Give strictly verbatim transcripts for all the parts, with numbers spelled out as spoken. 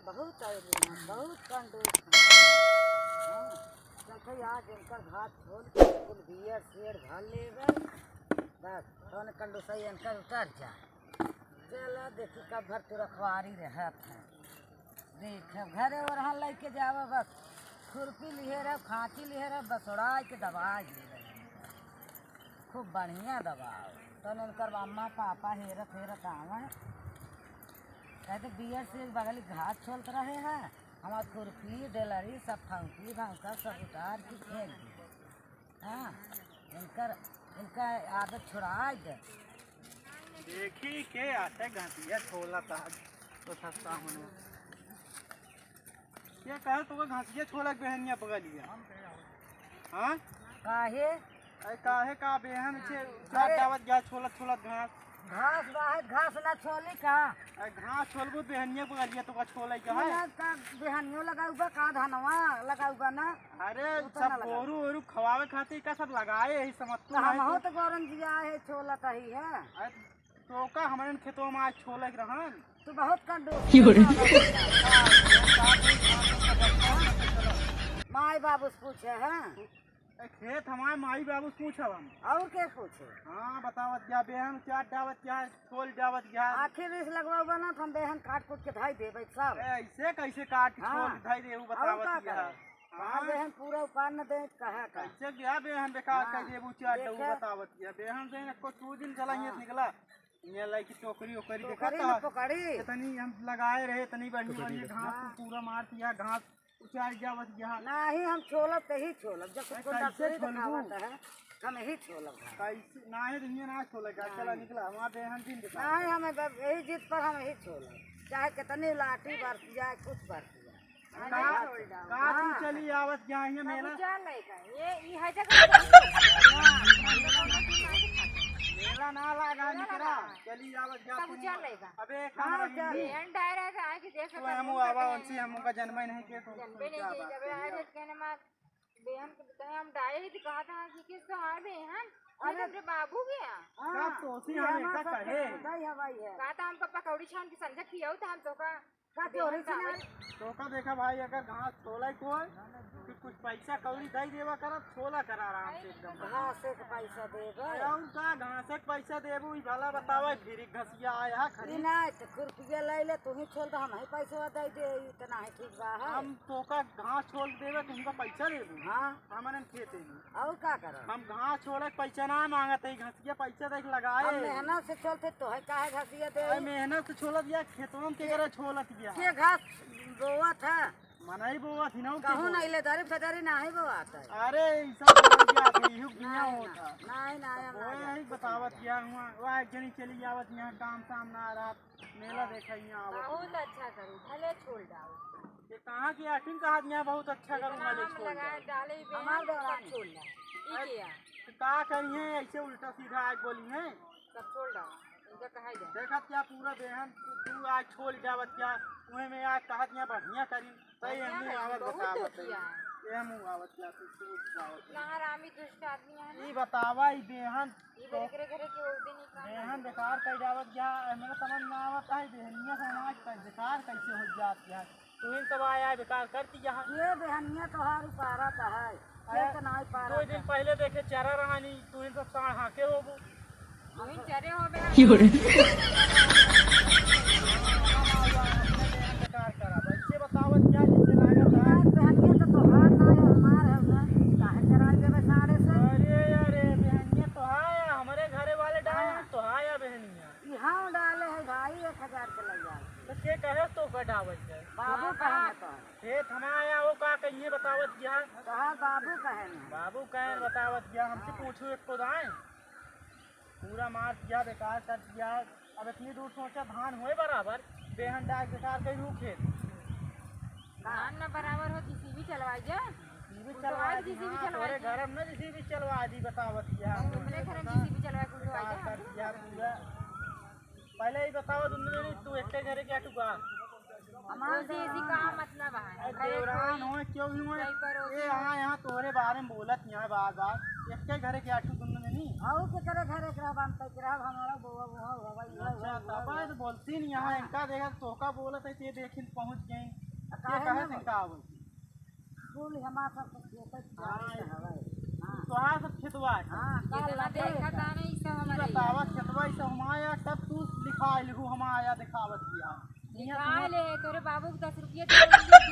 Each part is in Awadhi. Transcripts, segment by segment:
बहुत आइली ना, बहुत कंजूस है। हाँ, चलते आज इनकर घास खोल के कुल बियर शेर भर लेबे। बस, तौन कंजूसई इनकर उतर जा। चला देखी कब भर तू रखवारी रहत है। देख, घरे ओरहन लइके जावा बस। खुरपी लिहे रह, खाँची लिहे रह, बसोड़ाइ के दबाइ दे रहे। खूब बढ़िया दबाओ। तौन इनकर मम्मा पापा हेरत हेरत आवा। कहते बियर से एक बगली घास छोलत रहे हैं, हमार खुरपी, डेलरी, सब फौंकी, भौंका, सब उतार के फेंक दी। हाँ, इनकर, इनका आदत छोड़ाइ दे। देखी के आटे घासिया छोलत आज, तो सस्ता होने। के कहे तो घासिया छोलक बहनिया पकड़ लिया? हाँ? काहे? अरे काहे का बेहन से उचार अरे। जावत गया छोलत छोलत घास। घास बाहर घास ना छोली का? अरे घास छोलबू बेहनिया पकड़ लिया तो का छोले का है? ना का बेहनियो लगाऊ बा का धनवा लगाऊ बा ना? अरे वो तो सब ना लगाऊ। गोरू ओरू खवावे खातिर का सब लगाए यही समझ तू तो नहीं हमहू तू। तो गौरन जिया है छोलत ही है। अरे तो का हमरन खेतवा में आज छोले के रहन? तू बहुत कंजूस। की हो रे? माई बाबू से पूछे हैं। ए, खेत हमारे माई बाबू से पूछब हम। और के पूछे? हाँ, बतावत गया, बेहन चाट डावत गया, छोल डावत गया। आखिर इस लगवा बना, हम बेहन काट कूट के धाई देबे सब। ए, ऐसे कैसे काट के हाँ। छोल धाई देबू, और बतावत का गया। करे? हाँ। हाँ, बेहन पूरा उपार न दे, कहा का? कैसे गया बेहन बेकार हाँ। कर देबू चाट डाऊ, देखा। बतावत गया। बेहन से न को तू दिन चला हाँ। निकला। ये लाई की टोकरी ओकरी देखा टोकरी था? में पकड़ी। इतनी हम लगाए रहे, इतनी बढ़िया टोकरी बढ़िया में। घास हाँ। पूरा मार दिया, घास उचार जावत यहाँ। नाही, हम छोलब त ही छोलब, जब अरे, कुछ कैसे डॉक्टरी छोलबू? दिखावत है, हम ही छोलब भाई। कैसे? नाही, तो हियाँ ना छोले का, हाँ। चला निकला, हमारे बेहन दिन दिखा। नाही, हमें बस यही जिद पर हम ही छोलब, चाहे कितनी लाठी बरस जाए, कुछ बरस जाए। का, का तू हाँ। चली आवत यहाँ, ये सब मेला? उचार लेगा, ये, ई है जगह। मेला ना लागा, ना निकला, लागा। चली आवत जा सब तू। उचार लेगा। अबे, हाँ, काम उचार। हिंदी। एंड डायरेक्ट आके देख तू सकत हम हूँ, आवा, उनसे हम उनका जन्म ही नहीं के, तो जनबे नहीं क्या किए, बात जब है? आए थे, कहने मार, बेहन के तो हम डाये ही तो कहा था कि किस तो हाल है, हैं? अरे। ये तो बाबू गया। हाँ, का तोसी ये हम हमार ऐसा सब कहे? के दाई हवाई है। कहा था हमको पकौड़ी छान के संझा खियाओ तो हम तो का का चोरी बेहन से का ना? तो का देखा भाई, अगर घास छोले कोई, तो कुछ पैसा कौड़ी दे देवा करत, छोला कर आराम से एकदम। घास के पैसा देबे। अरे और का घास के पैसा देबू, ई भला बतावा, फिर घसिया आया ई खरीद। ना, तो खुरपिया ले ले, तू ही छोल दे, हम ही पैसा दे दे, इतना ही ठीक बा है। हम तोका घास छोल देबे, तुमका पैसा देबू। हाँ। हमन खेते में। और का करब? हम घास छोले के पैसा ना मांगत है, घसिया पैसा देख लगाए। हम मेहनत से छोलते, तोहे काहे घसिया दे? अरे मेहनत से छोलत या खेतवा में के करे छोलत या? के घास बोवत है? मनई बोवत ही ना, कहूँ नहीं ले, दारी फदारी नाही बोवत है। अरे, ई सब बोल दिया, अभी इहू बिया नहीं, होता। नहीं, नहीं, हम ओए, ना यही बतावत गया हुआ, वह एक जनी चली आवत यहाँ, काम साम ना रहत, मेला हाँ। देखे यहाँ आवत बहुत यहाँ। अच्छा करू, भले छोड़ डाओ। ये कहाँ की acting कहा यहाँ बहुत अच्छा करू, इतना भले हम छोड़ लगाए, डाओ। डाले ही हमार बेहन, देवरानी। सब छोड़ डाओ। ई अरे, किया? तो का करी है, ऐसे उल्टा सीधा आज बोली है। सब छोड़ डाओ, इनका कहा जाए। देखत क्या पूरा बेहन, तू आज छोड़ जावत क्या, उहे में आज कहत यहाँ बढ़िया करी। सही है, मुँह आवत बहुत बतावत है। दुखिया है। ये मुँह आवत या तू, तू आवत इतना हरामी दुष्ट आदमी है ना। ई बतावा, ई बेहन ई तो बेकरे घरे के वो दिन ही काम बेहन बेकार कर जावत या, हमरा समझ ना आवत है, बेहनिया समाज का बेकार कैसे हो जात या। तू इन सब आया है, बेकार कर दिया है। ये बेहनिया तोहार उपारा का है, अरे, ये तो ना ही पारा दो दिन का। पहले देखे चरा रहा नहीं, तू इन सब साढ़ हाँके होबो। अभी चरे हो बे। की हो रे? बेकार करा, बच्चे बतावत क्या जिससे लागत है? यार, बहनिया तो तोहार ना है, हमार है ना। काहे चराई देबे साढ़े से? अरे, अरे, बहनिया तोहार है, हमरे घरे वाले डाल हाँ। तोहार है बहनिया। यहाँ डाले है भाई, एक हजार के ले जाए। तो के कहे तो का डावत है? बाबू कहे तो। खेत हमारा वो का कहिए बतावत क्या? तोहार बाबू कहे ना। बाबू कहे बतावत क्या? हमसे हाँ। पूछो एक को दाएं। पूरा मार दिया, बेकार कर दिया। अब इतनी दूर सोचा धान होए बराबर, बेहन डाल बेकार कई रू खेत। धान ना बराबर हो, जीसीबी चलवाई जा। जीसीबी कुल तो चलवा आज दी, जीसीबी हाँ, चलवा तोरे दी। घर में ना जीसीबी चलवा दी, बतावत क्या। हम अपने घर में जीसीबी चलवा कुल तो बेकार आज कर दिया पूरा। पहले ही बताओ तुम लोग, तू एक घरे क्या टुका? हमार तो से ऐसी का मतलब है? अरे देवरान हो, क्यों भी हो? कई पड़ोसी ये हो। यहाँ, यहाँ तोहरे बारे में बोलत यहाँ बार बार। एक के घरे के आठू दुनिया में नहीं। और के करे घरे के रहब, हम तक रहब, हमारा बउआ, बउआ, बउआ, बउआ, अच्छा, बउआ, तब बउआ। तो बोलती नहीं यहाँ, हाँ। इनका देखा, तोहका बोलत है, ते देखिन पहुँच गई। तो ये काहे कहे ना से बोलती? का बोलती? बोल, हमार सब कुछ खेत है, हाँ, हमारे। हाँ। तोहार सब खेतवा है। हाँ, का जितना लगे देखा है? था ना, ई सब हमारे बतावा, ही है। खेतवा ई सब हमारे यहाँ, तब तू लिखा लिखू हमारे यहाँ दिखावत किया। दिखा ले, तोरे बाबू के दस रुपये दे, दे, दे,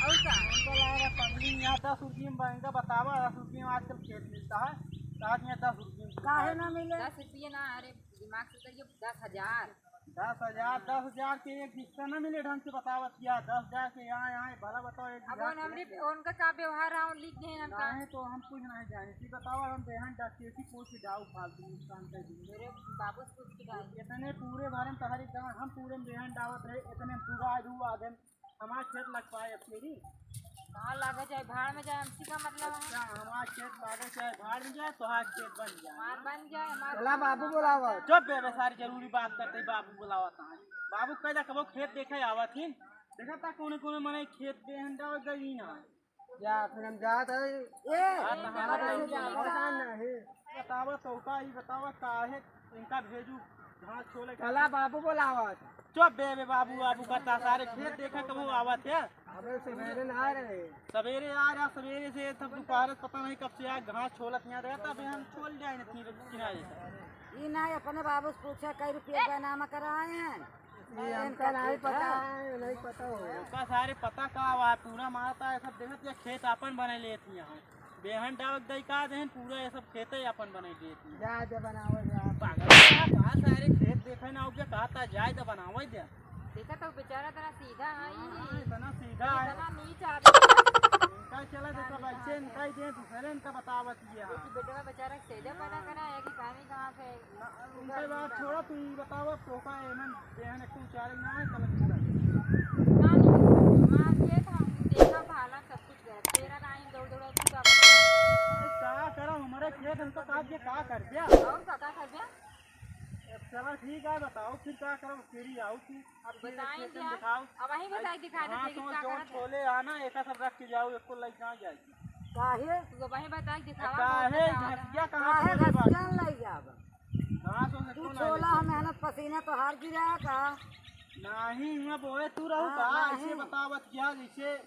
और का? उनको लाएगा पगली, यहाँ दस रुपये में बनेगा, बतावा, दस रुपये में आजकल खेत मिलता है, तो आज यहाँ दस रुपये में काहे ना मिले? दस रुपये ना, अरे दिमाग से करिए, दस हजार। दस हजार, दस हजार के एक हिस्सा ना मिले ढंग से, बतावत किया, दस हजार के यहाँ, यहाँ, भला बताओ, एक अब बीघा उन हमरे, खेत है। उनका का व्यवहार है, उन लिख दे हम का? नहीं तो हम कुछ नहीं जाने, तू बतावा, हम बेहन डकेती पूछ के जाऊ, फालतू नुकसान कर देंगे। मेरे बाबू से पूछ के जाओ। इतने पूरे भरे में तहरी गाँव, हम पूरे में बेहन डावत रहे, इतने में तू आ, दू आ गए, हमार खेत लग पाए अब तेरी। कहाँ लागे जाए, भाड़ में जाए, हमसे का मतलब है? अच्छा, हमार खेत लागे चाहे भाड़ में जाए, तोहार खेत बन जाए। हमार बन जाए, हमार चला बन बाबू जाए। बुलावा। चुप बे, बे, सारी जरूरी बात करते ही बाबू बुलावा था। बाबू कैदा कबो खेत देखे आवत ही। देखा था कौन कौन मने खेत दे हंडा गई ना। जा, फिर हम जात है। ए, हाँ, तो हमारा अरे, तो ये जाओ। पता नहीं। बतावा तो का, ई बतावा काहे इनका भेजू घास छोले के? चला बाबू बुलावा। चुप बे, बे बाबू, बाबू करता सारे खेत देखा कबो आवत है। अबे सवेरे ना आ रहे। सवेरे आ रहा, सवेरे से तब दोपहर से पता नहीं कब से आ घास छोलत यहाँ रहता, अबे हम छोल जाए नहीं किनारे से। ई ना अपने बाबू से पूछा कई रुपये का नाम कराए हैं। ये हमका इनका नहीं खेत पता है। है, नहीं पता हो। ओका सारे पता का हुआ, पूरा मारता है सब, देखत या खेत आपन बने लेत ही यहाँ। बेहन डावक दई का देहन, पूरा ये सब खेते अपन बनाई देत ही। जा दे बनावे जा। पागल है, कहाँ सारे खेत देखे ना, उगे कहा था जाए तो बनावे दे। देखा तो बेचारा इतना सीधा है, हाँ, इतना सीधा है। इतना नीच आदमी। इनका चला देखा बच्चे, इनका ही दे, दूसरे इनका बतावत ये है। बेटवा बेचारा सीधा पैदा करा है कि कहानी कहाँ से? ना, उनका बात छोड़ा, तू ही बतावा, तोका एमन देहन एक उचारे ना है, कलम चला। ना, नहीं, हमार खेत हम देखा भाला सब कुछ गया। तेरा राइन दौड़ दौड़ा तू का बता? अरे का करा, हमारे खेत हमको काट के का कर दिया? और का, का कर दिया? अब चला ठीक है, बताओ फिर का करो, तेरी आओ तू। अब फिर बताएं खेत क्या? दिखाओ। अब वहीं बताई दिखा दे, हाँ, देखी तो का जो करत है। छोले आना, एका सब रख के जाओ, एको लई ना जाए। काहे? तू वहीं बताई दिखावा, काहे बहुत बतावा घसिया था। कहाँ काहे छोले घसिया बाटे? लई जाब? कहाँ तो से तू कौन छोला आए? मेहनत पसीना तोहार गिरा का? नहीं, हुआ बोए तू रहू हाँ, का? नहीं। ऐसे बतावत क्या जैसे,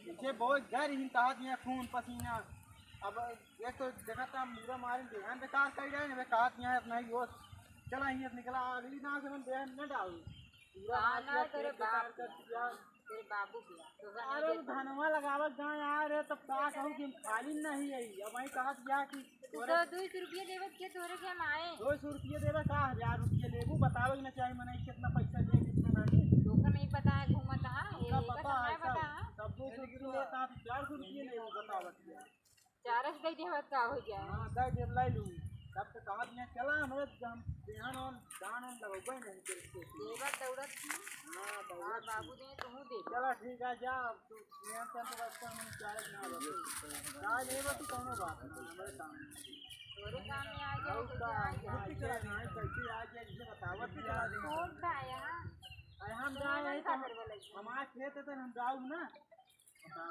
जैसे बोए घर ही तहात यहाँ खून पसीना। अब एक तो देखा था, मुरा मारे बेहन बेकार कर जाए ना, कहा कि यहाँ इतना ही हो। चला, यहाँ निकला, अगली ना से हम बेहन न डालू। पूरा कहा आज ना, तेरे खेत बेकार बाप कर दिया। तेरे बाबू के, तो अरे, वो धनवा लगावत गाँव आ रहे, तब का कहूँ कि हम खाली नहीं आई। अब वही कहा दिया कि तू तोरे तो दो सौ रुपये देवत के तोरे के हम आए। दो सौ रुपये देवे का, हजार रुपये लेबू, बतावे के ना चाहे मने कितना पैसा दे, कितना ना दे। तोका नहीं पता है, घूमत है, हमका ये पता है, सब। पता है। तब दो सौ रुपये लेता, चार सौ रुपये लेबू, बतावत दिया। चारस दे देवत का हो जाए। हाँ, दे देव लाई लू। तब तो कहा दिया, चला, हमरे हम बिहान और धान और लगबे नहीं करते। देवत दौड़त की। हाँ, दौड़त और बाबू की। दे, तू दे। चला, ठीक है, जा, अब तू नियम से तो बस हम चारस ना बचे। का लेबे तू कौनो बात नहीं, हमारे काम में। तोरे काम में आ जाए, और तो का, क्या आ जाए? आ जाए, ना, कैसे आ जाए, इसे बतावत भी चला दे। कौन था यहाँ? अरे हम कौन जाए, था तो फिर बोले? हमारे खेत है तो हम जाऊ ना। इतना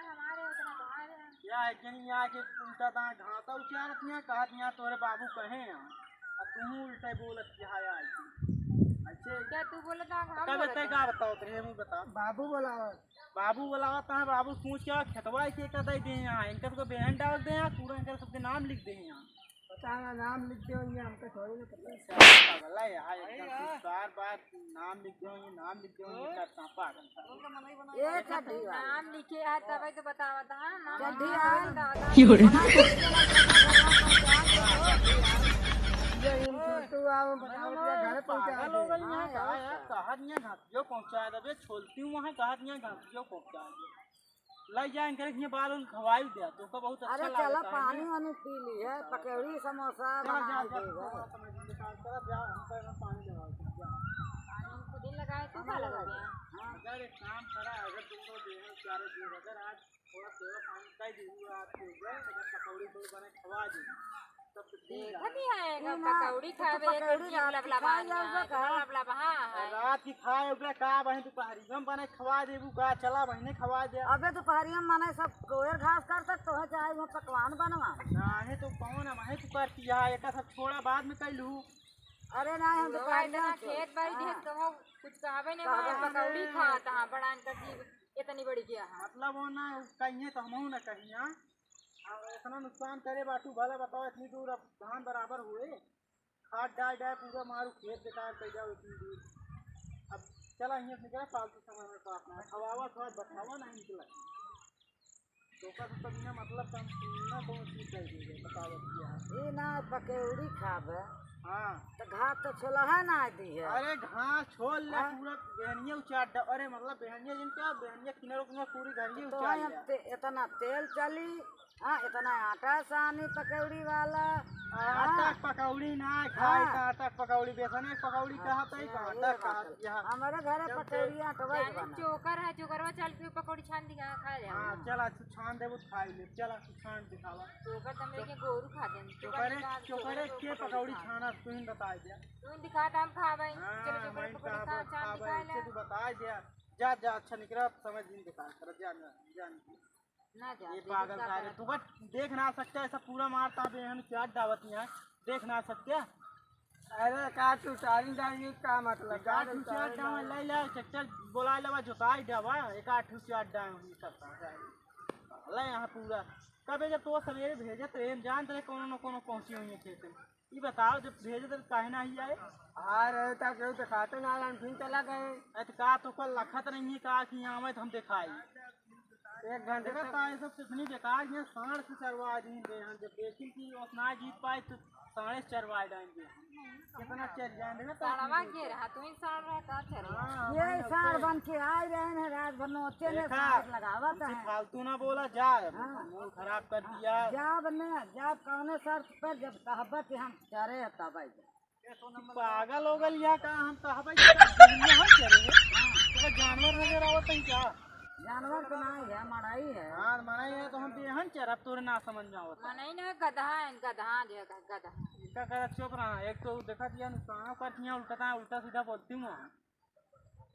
हमारे, उतना तुम्हारे हैं। या है कि नहीं, या कि उल्टा दाएं घासा उचारत नहीं, कहत नहीं, तोरे बाबू कहे हैं, अब तू उल्टा बोलत क्या है आज? अच्छे। क्या तू बोलत है, हम कब बोलत इतने हैं? का बताओ, तेरे मुँह बता। बाबू बोलावत। बाबू बोलावत है, बाबू पूछ के खेतवा के का दे दे यहाँ, इनका तो बेहन डाल दे यहाँ, पूरा इनका सबके नाम लिख दे यहाँ। पता ना, नाम लिख दे होंगे, हमको थोड़ी ना पता। पागल है यार, एकदम से बार बार नाम लिख दे होंगे, नाम लिख दे होंगे, करता पागल। ए चड्ढी वाला। नाम लिखे है तब तो बतावत है, नाम चड्ढी लिखे है वाला। बतावत है। ये इन छोटू आओ, बताओ, ये घर पहुंचा पागल हो दे। गई यहाँ, हाँ, कहा यार, यार, कहा दिया घाटियो पहुंचा दे, बे, छोलती हूँ वहाँ, कहा दिया घाटियो पहुंचा दे। लग जा, इनके लिए बाल उल खवाई दे, तो का बहुत अच्छा अरे चला, लगता है पानी ना। वानी पी ली है, पकौड़ी समोसा चला, बना जा, जा, दे। तू थोड़ा समय निकाल कर जा, हम तो यहाँ पानी लगा दे, जा। पानी हम खुद ही लगाए, तू क्या लगा दिया? हाँ। अगर एक काम करा, अगर तुमको देना चाह रहे, अगर आज थोड़ा सेवा पानी कर दीजिए आपके ऊपर, अगर पकौड़ी उकौड़ी बने खवा दीजिए। देखत ही है, ई ना, पकौड़ी तो खावे, पकौड़ी एक जीभ रात की लबलबा खाए नहीं जाओगे है, का? लबलबा, हाँ, है। रात की खाए ओकरा का बहिन, दुपहरिया में बने खवा देबू का? चला बहिने खवा दे। अबे दुपहरिया में मने सब कोयर घास काट तक तो है, चाहे वो पकवान बनवा। नाहीं तो कौन है, वहीं तू करती है, एका सब छोड़ा बाद में कैलू। अरे ना, हम लोग दुपहरिया इतना में खेत बाड़ी हाँ। देख तो हम कुछ कहबे नहीं, कहबे वहाँ पकौड़ी नहीं। खात हाँ, बड़ा इनका जीव इतनी बड़ी गया है। मतलब वो ना कहिए तो हमहू ना कहिए, हाँ। अब इतना नुकसान करे बाटू, भला बताओ, इतनी दूर अब धान बराबर हुए, खाद डाल डाल पूरा मारू खेत बेकार कर जाओ इतनी दूर। अब चला हियाँ से निकला, फालतू समय में पास ना खवावा, थोड़ा बतावा ना निकला। तो का तो बिना मतलब का ना कौन चीज कर दीजिए, बताओ क्या है। ये ना पकौड़ी खाबे। हाँ। तो घास तो छोलहा ना दी है। अरे घास छोल ले हाँ। पूरा बेहनिया उचार ड-, अरे मतलब बेहनिया जिन क्या, बेहनिया किनारो किनारो पूरी घर ही तो उचार हम ले। ते-, इतना तेल चली, हाँ, इतना आटा सानी पकौड़ी वाला। आटा हाँ। पकौड़ी ना खाई, हाँ। आटा पकौड़ी, बेसन के पकौड़ी हाँ, कहा तई, ये आटा बात कहा है। दिया। हमारे घर जब पकौड़ी आटवा जाने बना। चोकर है, चोकरवा चल के पकौड़ी छान दिया, खा ले। हाँ, चला, तू छान देबू, खाई ले। चला, तू छान दिखावा। चोकर तो हम लेके गोरू खा देन। चोकरे, चोकरे के पकौड़ी छाना, तू ही बता दे। तू ही दिखा, तो हम खावे। हाँ, चलो, चोकरे पकौड़ी खा, छान दिखा ले। तू बता दे। जा, जा, अच्छा निकला, समझ नहीं दिखा कर, जा, जा, जा। ना जा, ये पागल सारे, तू बस देख ना सकते, ऐसा पूरा मारता बेहन क्या डावत है, देख ना सकते। अरे का तू चारी डाल, ये का मतलब? एक आठ रुपया डाल, ले ले, ट्रैक्टर बोला लेवा, जोताई देवा, एक आठ रुपया डाल, ये सब का है। ले यहाँ पूरा, कबे जब तो सवेरे भेजत रहे, हम जानते रहे कोनो न कोनो पहुँची हुई है खेत में। ई बताओ, जब भेजे तो काहे ना ही आए? आ रहे था, केहू दिखाते ना, हम फिर चला गए। अरे तो का तो कल लखत नहीं है, का कि यहाँ आवे तो हम दिखाई। एक घंटे देखा तक ता, ये सब कितनी बेकार, ये साँड़ से चरवा दी दे हैं। जब देखी कि उतना जीत पाए तो साँड़े से चरवा डाएंगे। कितना चर जाए, देखा ता साँड़वा के रहा, तू ही साँड़ रहा, का चरवा? हाँ, ये वही साँड़ होते। बन के आ रहे हैं, रात भर नोचे ने देखा, साँड़ लगावत उनसे है। फालतू ना बोला जा, हाँ। मूड खराब कर दिया। जाब ने, जाब कौने शर्त पर, जब कहबत हम चरे तब आई। पागल हो गल या का? हम कहबे कि हम चरे हैं। तो जानवर नजर आवत है क्या? जानवर तो ना है, मड़ई है। हाँ, मड़ई है तो हम बेहन चरब, तोरे ना समझ में आवत है। मनई ना, गदहा है, गदहा जो है, गदहा। इनका कहा चुप रहा, एक तो देखा दिया नुकसान कर दिया, उल्टा, उल्टा सीधा बोलती हूँ।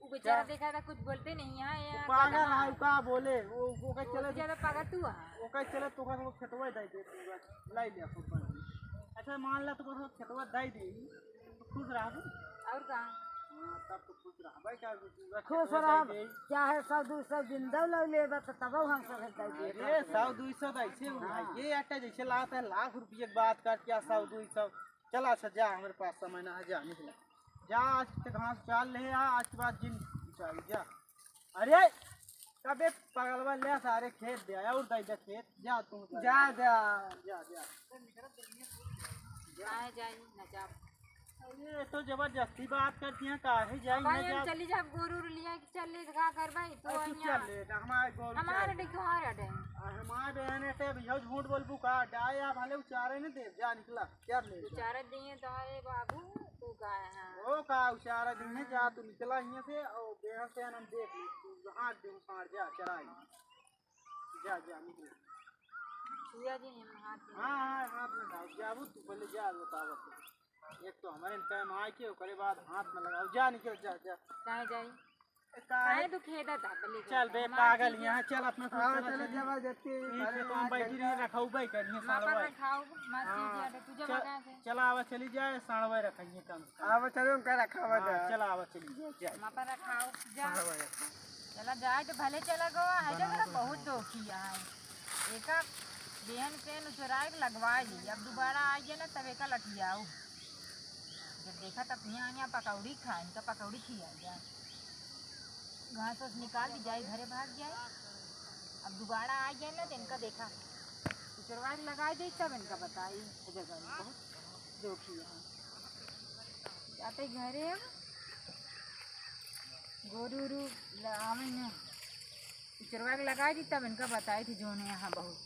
वो बेचारा देखा था, कुछ बोलते नहीं है, ये वो पागल गदहा है, है। का बोले? वो, वो कह वो चले, से ज्यादा पागल तू है। वो कह चले, तो का खेतवा दे दे, तू लाई ले अपन पानी। अच्छा, मान ला, तो का खेतवा दे दे, तो खुश रह। और का? हाँ, तब तो खुश रह भाई, का खुश रह, चाहे सौ दू सौ जिंदा लो लेबे, तो तब हम सब दे दे। अरे, सौ दू सौ तो ऐसे हाँ। ये अट्टा जैसे लात है, लाख रुपये की बात करके, सौ दू सौ। चला, अच्छा, जा, हमारे पास समय ना है, जा, निकला। जा, आज के घास चाल ले आ, आज के बाद जिन चाहिए, जा। अरे, कबे पगलवा ले सारे खेत दे आया, और दे दे खेत, जा तू, जा। जा, जा। जा, जा। काहे जाई, ना जा। अरे, ये तो जबरदस्ती बात करती हैं, काहे जाई, ना भाई, हम जा। चली जाब, गोरू उरू लिया के चल ले, का करबा, तो अरे, तू यहाँ चल ले, ना, हमारे गोरू हमारे चल। नहीं, तोहार अडे। आ, हमारे बहन है, ते भैया झूठ बोलबू का, डाय आप भले उचारे न दे, जा निकला। क्या ले जा? उचारा दिए तो ए बाबू, तू का है? ओ का उचारा दिए, जा तू निकला हियां से, और बेहन से हम देख ली, तू हाथ दे, उखाड़ जा, चराई। जा, जा, निकल। छुआ जी, हम हाथ में। हाँ, हाँ, हाथ में डाल, जाबू तू पहले जा, बतावत है। एक तो हमारे टाइम आए के, ओकरे बाद हाथ में लगाओ, जा निकल, जा, जा। काहे जाई? काहे तू खेदा था, पहले चल बे, पागल, यहाँ चल, अपना हाँ, चल, चलो, चल। जबरदस्ती, ई अरे, खेतवा में आज बैठी रही, रखौबे करिए, माँ पर सालवा। रखाओ, मत हाँ। कीजिए, तू जमा चल, कहाँ से? चल, आवा, चली जाए, सालवा रखाइए कम से कम। आवा, चलो, उनका रखावा हाँ, जाए। चल, आवा, चली जाए, जाए। माँ पर रखाओ, जा। सालवा रखाओ। चला जाए तो भले चला गवा, है जो मेरा बहुत दोखी है। एका बेहन से नुचुराए के लगवा ली, अब दोबारा आइए ना, तब एका लटियाओ। जब देखा तब यहाँ, यहाँ पकौड़ी खाए, इनका पकौड़ी खिया जाए। घास वास निकाल दी जाए, घरे भाग जाए। अब दोबारा आ गए ना, तो इनका देखा, उचरवा के लगाए दे, तब इनका बताई। जगह में बहुत दोखी है। जाते घरे अब गोरू उरू ल-, आवे न, उचरवा के लगाए दी, तब इनका बताई थी, जो ने यहाँ बहुत